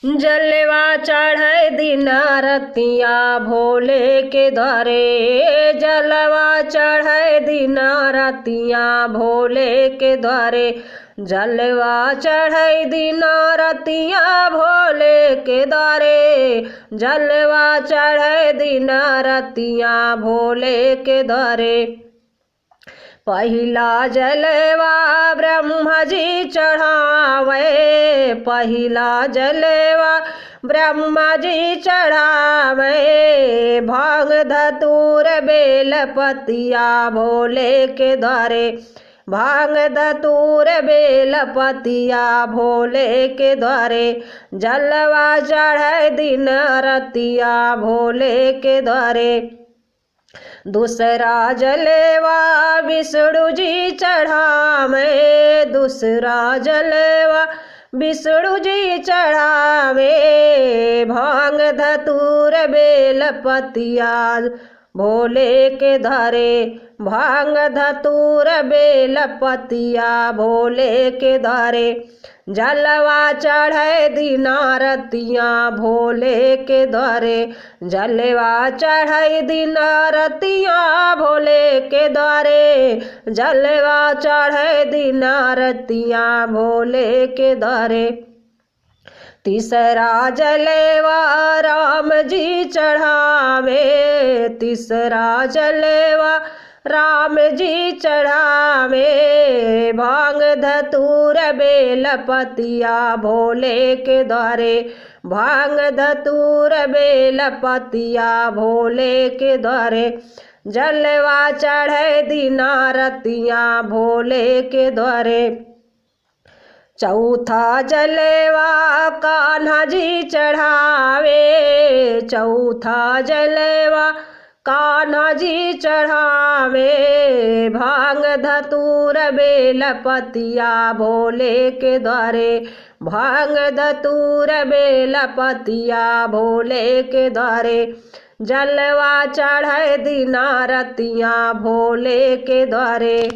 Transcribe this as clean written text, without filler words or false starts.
जलवा चढ़े दिन रतिया भोले के द्वारे, जलवा चढ़े दिन रतिया भोले के द्वारे, जलवा चढ़े दिन रतिया भोले के द्वारे, जलवा चढ़े दिन रतिया भोले के द्वारे। पहिला जलवा ब्रह्मा जी चढ़ावे, पहिला जलवा ब्रह्मा जी चढ़ावे, भांग धतूर बेल पतिया भोले के द्वारे, भांग धतूर बेल पतिया भोले के द्वारे, जलवा चढ़े दिन रतिया भोले के द्वारे। दूसरा जलवा विष्णु जी चढ़ावे, दूसरा जलवा विष्णु जी चढ़ावे, भांग धतूर बेल पतिया भोले के धारे, भांग धतूर बेल पतिया भोले के धारे, जलवा चढ़े दिन रतिया भोले के द्वारे, जलवा चढ़े दिन रतिया भोले के द्वारे, जलवा चढ़े दिन रतिया भोले के द्वारे। तीसरा जलवा राम जी चढ़ावे, तीसरा जलवा राम जी चढ़ावे, भांग धतूर बेल पतिया भोले के द्वारे, भांग धतूर बेल पतिया भोले के द्वारे, जलवा चढ़े दिन रतिया भोले के द्वारे। चौथा जलवा कान्हा जी चढ़ावे, चौथा जलवा कान्हा जी चढ़ावे, भांग धतूर बेल पतिया भोले के द्वारे, भांग धतूर बेल पतिया भोले के द्वारे, जलवा चढ़े दिन रतिया भोले के द्वारे।